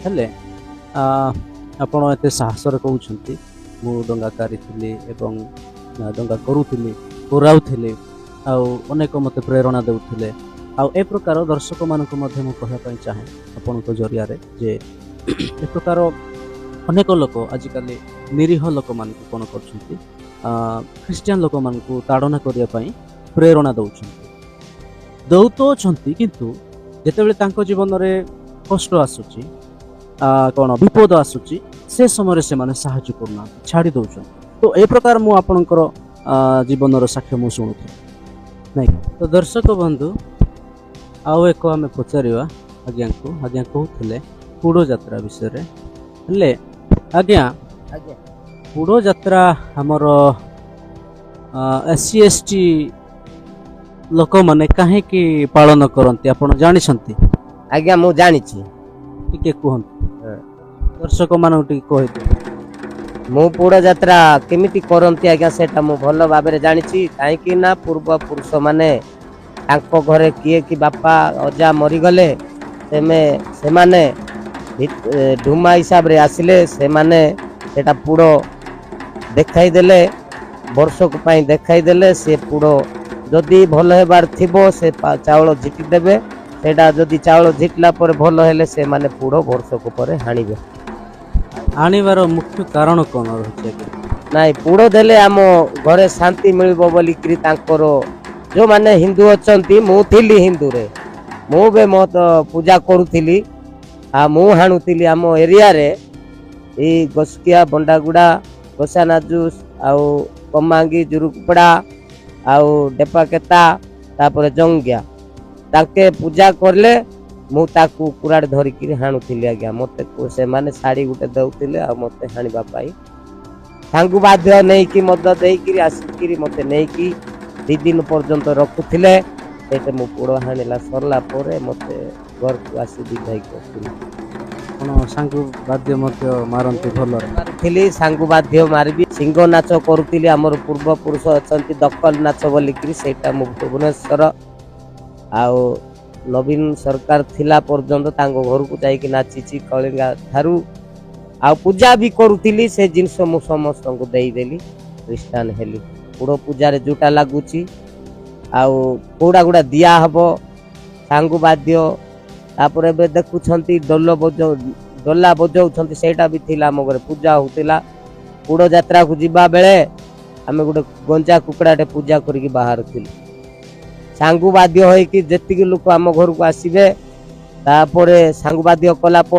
ହେଲେ ଆପଣ ଏତେ ସାହସରେ କହୁଛନ୍ତି, ମୁଁ ଦଙ୍ଗାକାରୀ ଥିଲି ଏବଂ ଦଙ୍ଗା କରୁଥିଲି, କରାଉଥିଲି, ଆଉ ଅନେକ ମୋତେ ପ୍ରେରଣା ଦେଉଥିଲେ। ଆଉ ଏ ପ୍ରକାର ଦର୍ଶକମାନଙ୍କୁ ମଧ୍ୟ ମୁଁ କହିବା ପାଇଁ ଚାହେଁ ଆପଣଙ୍କ ଜରିଆରେ ଯେ ଏ ପ୍ରକାର ଅନେକ ଲୋକ ଆଜିକାଲି ନିରୀହ ଲୋକମାନଙ୍କୁ କ'ଣ କରୁଛନ୍ତି, ଖ୍ରୀଷ୍ଟିଆନ ଲୋକମାନଙ୍କୁ ତାଡ଼ନା କରିବା ପାଇଁ ପ୍ରେରଣା ଦେଉଛନ୍ତି, ଦେଉ ତ ଅଛନ୍ତି, କିନ୍ତୁ ଯେତେବେଳେ ତାଙ୍କ ଜୀବନରେ କଷ୍ଟ ଆସୁଛି, କ'ଣ ବିପଦ ଆସୁଛି, ସେ ସମୟରେ ସେମାନେ ସାହାଯ୍ୟ କରୁନାହାନ୍ତି, ଛାଡ଼ି ଦେଉଛନ୍ତି। ତ ଏ ପ୍ରକାର ମୁଁ ଆପଣଙ୍କର ଜୀବନର ସାକ୍ଷ୍ୟ ମୁଁ ଶୁଣୁଥିଲି ନାଇଁ। ତ ଦର୍ଶକ ବନ୍ଧୁ, ଆଉ ଏକ ଆମେ ପଚାରିବା ଆଜ୍ଞାଙ୍କୁ। ଆଜ୍ଞା କହୁଥିଲେ କୁଡ଼ ଯାତ୍ରା ବିଷୟରେ। ହେଲେ ଆଜ୍ଞା, ଆଜ୍ଞା, କୁଡ଼ ଯାତ୍ରା ଆମର ଏସ୍ ସି ଏସ୍ ଟି ଲୋକମାନେ କାହିଁକି ପାଳନ କରନ୍ତି, ଆପଣ ଜାଣିଛନ୍ତି? ଆଜ୍ଞା, ମୁଁ ଜାଣିଛି। ଟିକେ କୁହନ୍ତୁ, ଦର୍ଶକମାନଙ୍କୁ ଟିକେ କହିଦିଅ। ମୁଁ ପୋଡ଼ ଯାତ୍ରା କେମିତି କରନ୍ତି ଆଜ୍ଞା, ସେଇଟା ମୁଁ ଭଲ ଭାବରେ ଜାଣିଛି। କାହିଁକି ନା ପୂର୍ବ ପୁରୁଷମାନେ ତାଙ୍କ ଘରେ କିଏ କି ବାପା ଅଜା ମରିଗଲେ ସେମାନେ ଢୁମା ହିସାବରେ ଆସିଲେ, ସେମାନେ ସେଇଟା ପୋଡ଼ ଦେଖାଇଦେଲେ, ବର୍ଷକ ପାଇଁ ଦେଖାଇଦେଲେ। ସେ ପୋଡ଼ ଯଦି ଭଲ ହେବାର ଥିବ, ସେ ଚାଉଳ ଝିଟି ଦେବେ। ସେଇଟା ଯଦି ଚାଉଳ ଝିଟିଲା ପରେ ଭଲ ହେଲେ ସେମାନେ ପୋଡ଼ ବର୍ଷକ ପରେ ହାଣିବେ। ଆଣିବାର ମୁଖ୍ୟ କାରଣ କ'ଣ ରହିଛି ଆଜ୍ଞା? ନାଇଁ, ପୋଡ଼ ଦେଲେ ଆମ ଘରେ ଶାନ୍ତି ମିଳିବ ବୋଲିକିରି ତାଙ୍କର ଯୋଉମାନେ ହିନ୍ଦୁ ଅଛନ୍ତି, ମୁଁ ଥିଲି ହିନ୍ଦୁରେ, ମୁଁ ବି ମତ ପୂଜା କରୁଥିଲି ଆଉ ମୁଁ ହାଣୁଥିଲି। ଆମ ଏରିଆରେ ଏଇ ଗସକିଆ, ବଣ୍ଡାଗୁଡ଼ା, ଗୋସାନାଜୁ ଆଉ କମାଙ୍ଗି, ଜୁରୁକୁପଡ଼ା ଆଉ ଡେପାକେତା, ତାପରେ ଜଙ୍ଗିଆ, ତାଙ୍କେ ପୂଜା କଲେ ମୁଁ ତାକୁ କୁରାଢ଼ ଧରିକିରି ହାଣୁଥିଲି ଆଜ୍ଞା। ମୋତେ ସେମାନେ ଶାଢ଼ୀ ଗୋଟେ ଦେଉଥିଲେ ଆଉ ମୋତେ ହାଣିବା ପାଇଁ ତାଙ୍କୁ ବାଧ୍ୟ ନେଇକି ମଦ ଦେଇକିରି ଆସିକିରି ମୋତେ ନେଇକି 2 ଦିନ ପର୍ଯ୍ୟନ୍ତ ରଖୁଥିଲେ। ସେଇଟା ମୁଁ ପୋଡ଼ ହାଣିଲା ସରିଲା ପରେ ମୋତେ ଘରକୁ ଆସି ବିଦାୟ କରୁଥିଲି। ଆପଣ ସାଙ୍ଗୁ ବାଦ୍ୟ ମଧ୍ୟ ମାରନ୍ତି ଭଲରେ? ମାରୁଥିଲି, ସାଙ୍ଗୁ ବାଦ୍ୟ ମାରିବି, ସିଂହ ନାଚ କରୁଥିଲି। ଆମର ପୂର୍ବପୁରୁଷ ଅଛନ୍ତି ଦକଲ ନାଚ ବୋଲିକିରି, ସେଇଟା ମୁଁ ଭୁବନେଶ୍ୱର ଆଉ ନବୀନ ସରକାର ଥିଲା ପର୍ଯ୍ୟନ୍ତ ତାଙ୍କ ଘରକୁ ଯାଇକି ନାଚିଛି କଳିଙ୍ଗା ଠାରୁ। ଆଉ ପୂଜା ବି କରୁଥିଲି। ସେ ଜିନିଷ ମୁଁ ସମସ୍ତଙ୍କୁ ଦେଇଦେଲି, ଖ୍ରୀଷ୍ଟାନ ହେଲି। ପୋଡ଼ ପୂଜାରେ ଯୋଉଟା ଲାଗୁଛି ଆଉ କୋଉଟା ଗୁଡ଼ା ଦିଆ ହବ, ସାଙ୍ଗୁ ବାଦ୍ୟ, ତାପରେ ଏବେ ଦେଖୁଛନ୍ତି ଡୋଲ ବଜାଉ, ଡୋଲା ବଜାଉଛନ୍ତି, ସେଇଟା ବି ଥିଲା ଆମ ଘରେ, ପୂଜା ହଉଥିଲା। ପୋଡ଼ ଯାତ୍ରାକୁ ଯିବା ବେଳେ ଆମେ ଗୋଟେ ଗଞ୍ଜା କୁକୁଡ଼ାଟେ ପୂଜା କରିକି ବାହାରୁଥିଲୁ। ସାଙ୍ଗୁ ବାଦ୍ୟ ହେଇକି ଯେତିକି ଲୋକ ଆମ ଘରକୁ ଆସିବେ, ତାପରେ ସାଙ୍ଗୁ ବାଦ୍ୟ କଲା ପରେ